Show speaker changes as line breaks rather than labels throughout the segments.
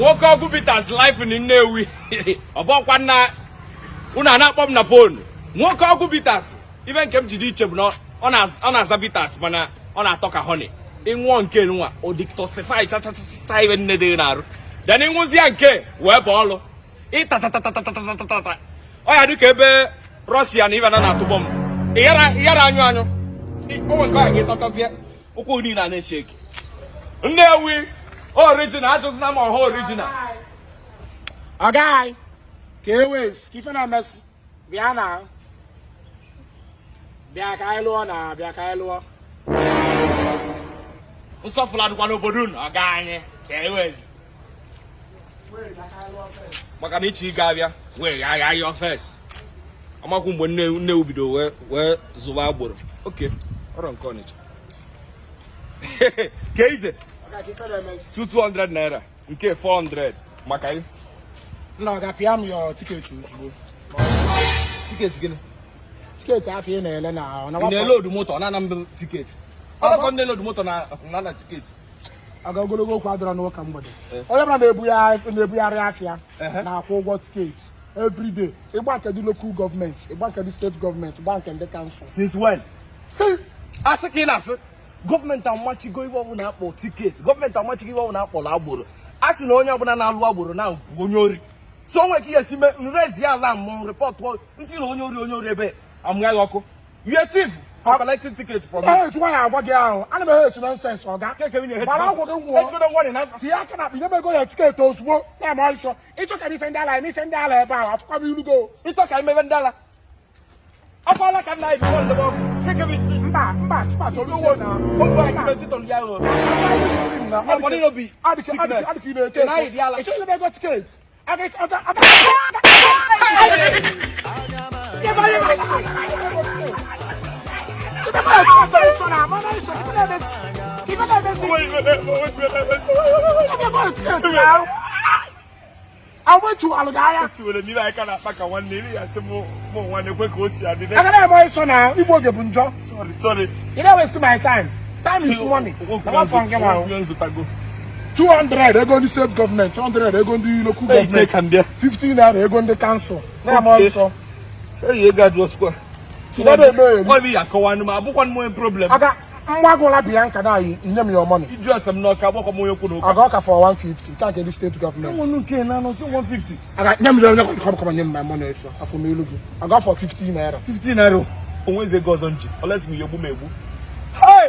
Nwoke ọgwụ bitters live na Nnewi. Ọ bụkwa nna unu a na-akpọ m na phone. Nwoke ọgwụ bitters, ibe nke m ji dị iche bụ na ọ na-aza bitters, mana ọ na-atọ ka honey. Ịṅụọ nke nwa, o detoxify chachachacha ibe nne dị na-arụ. Then ịṅụzịa nke wee bụ ọlụ ịtatatatatatatatata, ọ ya dịka ebe Russia na ibe na na-atụ bọmbụ, ịyara anyụ anyụ onwe nke ọ ga-ịtachazie ụkwụ niile a na-esi eke. Nnewi original, ajụzina ma ọha original.
Ọga anyị, ka e wee ka ife na-emesi, bịa na bịa ka anyị lụọ, na bịa ka anyị lụọ.
Nsọfụla dịkwa n'obodo unu. Ọga anyị, ka e wezi maka na iche ịga abịa wee gha agha yọọ first. Amakwu mgbe nne Nnewi bido wee zụba agboro oke ọrọ nke Ọnịcha ka ize.
Ọga, ka ife na-emesi.
200 naira, nke 400 maka ị.
Nna, ọga, pịa m yọ ticket ozugbo.
Ticket gịnị?
Ticket afọ ị na-ele na ọ na.
Ị na-ele odu moto, ọ na-ana mbụ ticket ọsọ ndị na-elodu moto na ticket.
Ọga, ogologo okwu adọrọ n'ụka mgbede. Onye ọbụla na-ebugharị afịa na-akwụ ụgwọ ticket everyday. Ịgba nke ndị local government, ịgba nke ndị state government, ịgba nke ndị council.
Since when?
Si.
Asị ka ị na-asị gọọmenti amachigo iwe ọbụla akpọ ticket. Gọọmenti amachigo iwe ọbụla akpọrọ agboro. A sị na onye ọbụla na-alụ agboro na bụ onye ori. So onwe ka ihe si mee nrezi ala mụ report ntị na onye ori, onye ori ebe amụghaghị ọkụ. You a thief for collecting tickets from me.
Ee, chukwa ya agwa gị ahụ, ana m ehe etu nonsense. Ọga, gbara ọgwụ gị nwụọ.
Ejigoro nwanne na
Tinye aka na akpa, nyebe ego ya ticket ozugbo na-eme ọsọ. Ịchọ ka m ife ndị ala eme ife ndị ala ebe ahụ, afụkwa m ilugo.
Ịchọ ka imebe ndị ala ọkwala ka nna anyị bifọ ndebe ọkụ keke bi.
Mba, mba, chukwa chọrọ uwe na
okwu anyị kibe titọlụ ya o. Money no be sickness.
Adịka ị na-eto.
Na anyị dị ala.
Ịchọ inyebe ego ticket. Aga ọga ọga. Agha.
Tiwere n'ime aka na-akpa ka nwanne iri ya sị mụ mụ nwanne kwe ka o si adị.
Agara eme ịsọ na igbu oge bụ njọ.
Sorry, sorry.
You don't waste my time. Time is money. Na afọ nke ma ahụ.
Nzụtago.
200 ego ndị state government, 200 ego ndị local
Eche
government,
ka m bịa.
15 naira ego ndị council. Na-eme ọsọ.
Eyi ego adụọsikwa.
Tidebe eme eri.
Ọ bụ ya akọwanụ m abụkwanụ m onye problem.
Aga mgbagụla Bianca na anyị inye m your money.
Iju ese m n'ọka agbakọ m onye kwu n'ụka.
Aga ọka for 150 nke a nke ndị state government.
Enwenu nke na anọ si 150.
Aga nye m ya onye kọm kọm, nye m my money ọsọ, afọ m ilu gị. Aga for 50 naira.
15 naira onwezi ego ọzọ nji olesi m ya egbu m egbu. Hey!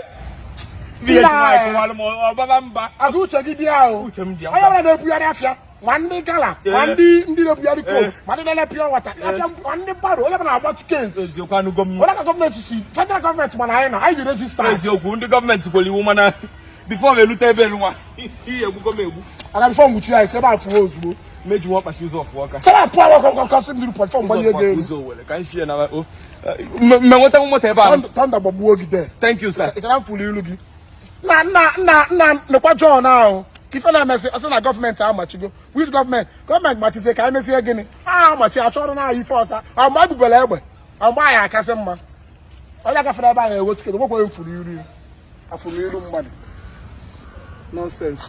Ihe ji nwaanyị kọwalụ m ọbaba mba.
Aga uche gị dị ahụ.
Uche m dị.
Onye ọbụla na-ebugharị afịa, ma ndị gala, ma ndị na-ebugharị coke, ma ndị na-ele pure water afịa, ma ndị barrow, onye ọbụla na-agba ticket.
Eziokwu, anụgo m.
Onye ka gọọmenti si, federal gọọmenti, mana anyị na anyị ji register.
Eziokwu, ndị gọọmenti kwere iwu, mana before m elute ebe nwa ihe egbugo m egbu.
Aga before nwuchi ya isi ebe a pụọ ozugbo.
Meji nwa ọkpasi ụzọ fụọ ọka.
Sebe a pụọ akọ kọsị mmiri pụọ before mgbanye ego elu.
Ụzọ Owere ka m sie na o mme nweta moto ebe ahụ.
Thunder gbagbuo gị there.
Thank you, sir.
Ị chọrọ mfụlụ ilu gị na nna nna nna nekwa John ahụ ka ife na-emesị. Ọsị na gọọmenti amachigo. Which gọọmenti? Gọọmenti machizie ka anyị mezie gịnị? A amachi achọrọ na anyị ife ọsa ọ mgbe ebubere egbe ọ mgbe anyị akasị mma. Onye gafere ebe ahụ ewe ticket, nwekwa mfụrụ iru ya, afụrụ iru mmadụ. Nonsense.